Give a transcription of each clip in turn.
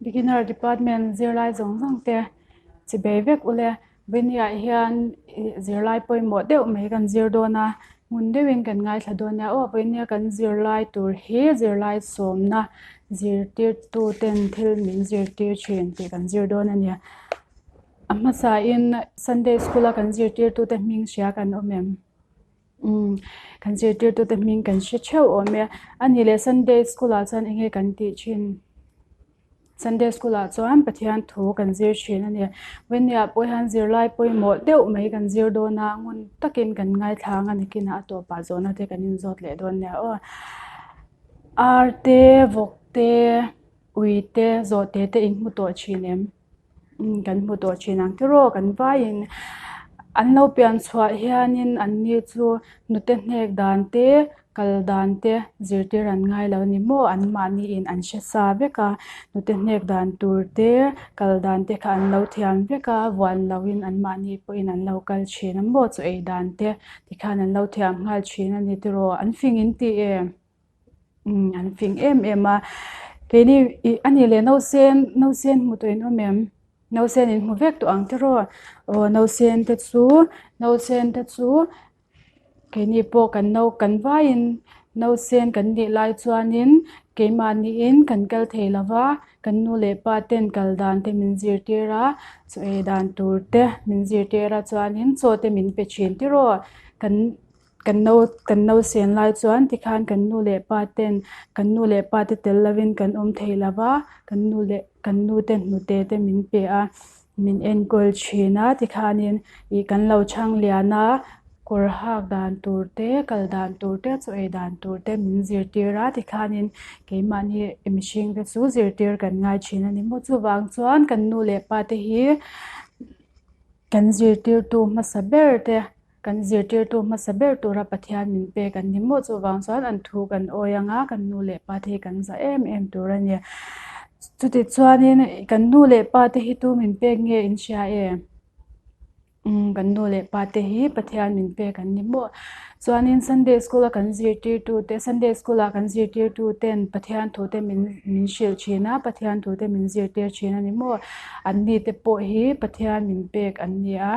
Beginner department zirlai zawng zawng te chi bei vek ule Vawiniah hian zirlai pawimawh deuh mai kan zir dawn a, hmun deuhin kan ngaithla dawn nia aw. Vawinia kan zirlai tur hi zirlai sawmna zirtirtu ten thil min zirtir thin tih kan zir dawn a ni. A hmasain Sunday school a kan zirtirtute hming hria kan awm em? Umm kan zirtirtute hming kan hre theuh awm e. A nih leh Sunday school ah chuan eng nge kan tih thin? Sunday school ah chuan Pathian thu kan zir thin a ni. Vawiniah pawh hian zirlai pawimawh deuh mai kan zir dawn a, ngun takin kan ngaithla ang a nikinah a tawpah zawhna te kan inzawt leh dawn nia aw. Ar te, vawk te, ui te, zawhte te in hmu tawh thin em? Umm kan hmu tawh thin ang tiraw kan vaiin an lo pian chhuah hianin an ni chu hnute hnek dan te kal dan te zirtir an ngai lo a ni maw an mahniin an hre sa vek a hnute hnek dan tur te kal dan te kha an lo thiam vek a vuan loin an mahni pawhin an lo kal thin a maw chaw ei dan te tikhan an lo thiam nghal thin a ni tiraw an fing in tih em. Umm an fing em em a keini ih a nih leh nausen nausen hmu tawh in awm em nausen in hmu vek tawh ang tiraw aw nausen te chu nausen te chu keini pawh kan nau kan vaiin nausen kan nih lai chuanin keimahniin kan kal thei lo va kan nu leh pa ten kal dan te min zirtir a chaw ei dan tur te min zirtir a chuanin chaw te min pe thin tiraw kan. Kan no kan no sen lai chuan tikhan kan nu leh pa ten kan nu leh pa te tel lovin kan awm thei lo va, kan nu leh kan nu te hnute te min pe a, min enkawl thin a tikhanin ih kan lo chhang lian a, kawr hak dan tur te kal dan tur te chaw ei dan tur te min zirtir a tikhanin keimahni mihring te chu zirtir kan ngai thin a ni maw chuvang chuan kan nu leh pa te hi kan zirtirtu hmasa ber te. Kan zirtirtu hmasa ber tura Pathian min pek an ni maw? Chuvang chuan an thu kan awi ang a, kan nu leh pa te hi kan zah em em tur a ni. Chuti chuanin kan nu leh pa te hi tu min pek nge in hria e? Umm kan nu leh pa te hi Pathian min pek an ni maw? Chuanin Sunday school a kan zirtirtu te Sunday school ah kan zirtirtu ten Pathian thu te min min hrilh thin a, Pathian thu te min zirtir thin a ni maw? An ni te pawh hi Pathian min pek an ni a.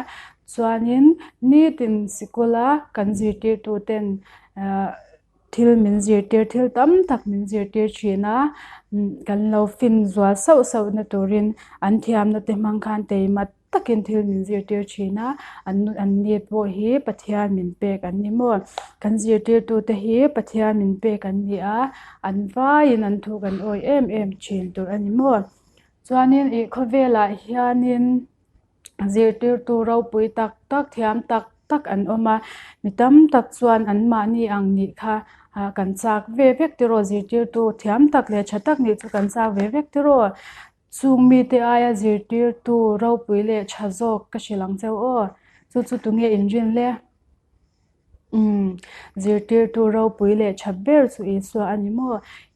Chuanin nitin sikula kan zirtirtuten ahh thil min zirtir thil tam tak min zirtir thin a kan lo fin zual sauh sauh na turin an thiamna te hmang khan teima takin thil min zirtir thin a an an ni pawh hi Pathian min pek an ni maw kan zirtirtute hi Pathian min pek an ni a an vaiin an thu kan awih em em thin tur a ni maw chuanin ih khawvelah hianin. Zirtirtu ropui tak tak thiam tak tak an awm a, mi tam tak chuan anmahni ang nih kha ah kan chak ve vek tiraw zirtirtu thiam tak leh tha tak nih chu kan chak ve vek tiraw chung mite aia zirtirtu ropui leh tha zawk ka hrilh ang cheu aw chu chu tunge inrin le umm zirtirtu ropui leh tha ber chu Isua a ni maw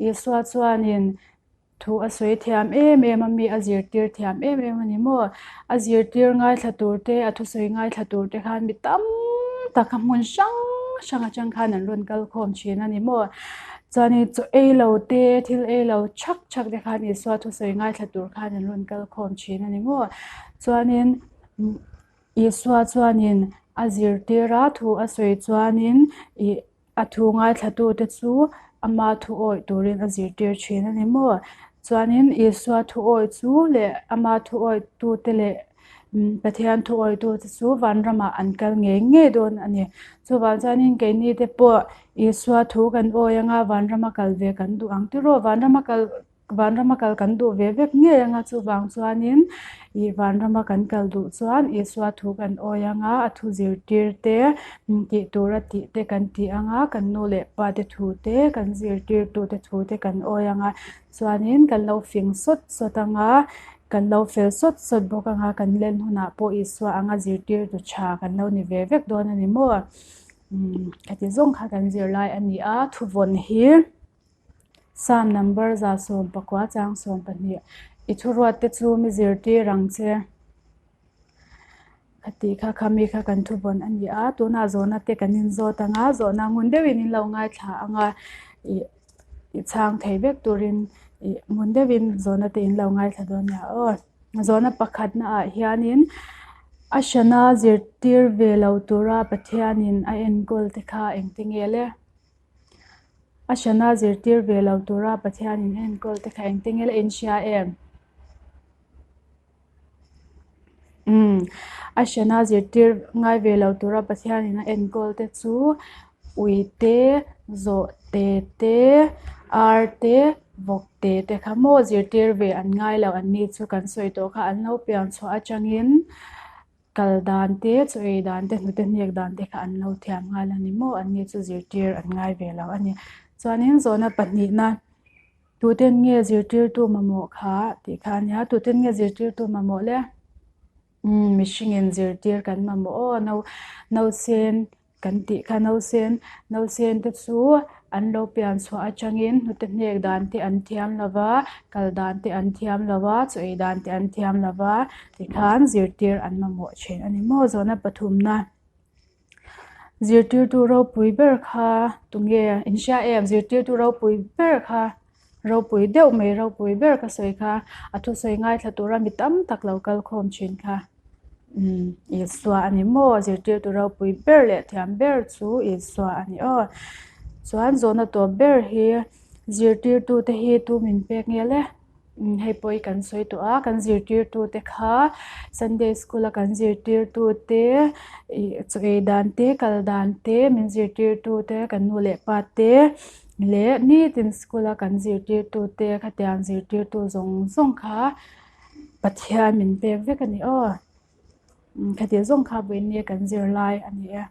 Isua chuanin. Thu a sawi thiam em em a mi a zirtir thiam em em a ni maw? A zirtir ngaithla tur te a thusawi ngaithla tur te khan mi tam tak a hmun hrang hrang atang khan an rawn kal khawm thin a ni maw? Chuanin chaw ei lo te thil ei lo thak thak te khan Isua thusawi ngaithla tur khan an rawn kal khawm thin a ni maw? Chuanin Isua chuanin a zirtir a thu a sawi chuanin ih. A thu ngaithlatute chu ama thu awih turin a zirtir thin a ni maw? Chuanin Isua thu awih chu leh ama thu awihtute leh Pathian thu awihtute chu vanramah an kal ngei ngei dawn a ni. Chuvang chuanin keini te pawh Isua thu kan awi anga vanrama kal ve kan duh ang tiraw? Vanrama kal Vanrama kal kan duh ve vek ngei anga chuvang chuanin ih vanrama kan kal duh chuan Isua thu kan awi anga a thu zirtir te tih tura tih te kan tih anga kan nu leh pa te thu te kan zirtirtu te thu te kan awi anga chuanin kan lo fing sawt sawt anga kan lo fel sawt sawt bawk anga kan len hunah pawh Isua anga zirtirtu tha kan lo ni ve vek dawn a ni maw umm heti zawng kha kan zirlai a ni a thuvawn hi. Psalm number 19 chang 12 I thuruat te chu mi zirtir ang che. Khati kha kha mi kha kan thuvawn a ni a, tunah zawhna te kan inzawt ang a, zawhna ngun deuhin in lo ngaithla ang a, ih i chhang thei vek turin Ih ngun deuhin zawhna te in lo ngaithla dawn nia aw. Zawhna pakhatna ah hianin a hrana zirtir ve lo tura Pathianin a enkawl te kha engti nge le? A hrana zirtir ve lo tura Pathianin a enkawl te kha engti nge le in hria em? Umm a hrana zirtir ngai ve lo tura Pathianin a enkawl te chu ui te, zawh te te, ar te, vawk te te kha maw zirtir ve an ngai lo an ni chu kan sawi tawh kha an lo pian chhuah atangin kal dan te, chaw ei dan te, hnute hnek dan te kha an lo thiam nghal a ni maw an ni chu zirtir an ngai ve lo a ni. Chuanin zawhna pahnihna. Tuten nge zirtirtu mamawh kha tih kha a nia. Tuten nge zirtirtu mamawh le? Umm mihringin zirtir kan mamawh aw. No nausen kan tih kha nausen nausen te chu an lo pian chhuah atangin hnute hnek dan te an thiam lo va, kal dan te an thiam lo va, chaw ei dan te an thiam lo va tikhan zirtir an mamawh thin a ni maw? Zawhna pathumna. Zirtirtu ropui ber kha tunge in hria em zirtirtu ropui ber kha ropui deuh mai ropui ber ka sawi kha a thusawi ngaithla tura mi tam tak lo kal khawm thin kha umm Isua a ni maw zirtirtu ropui ber leh thiam ber chu Isua a ni aw chuan zawhna tawp ber hi zirtirtu te hi tu min pek nge le. Hei pawh hi kan sawi tawh a, kan zirtirtute kha Sunday school a kan zirtirtute ih chaw ei dan te kal dan te min zirtirtute kan nu leh pa te leh nitin school a kan zirtirtute khatiang zirtirtu zawng zawng kha Pathian min pek vek a ni aw. Khati zawng kha vawiin nge kan zirlai a ni e.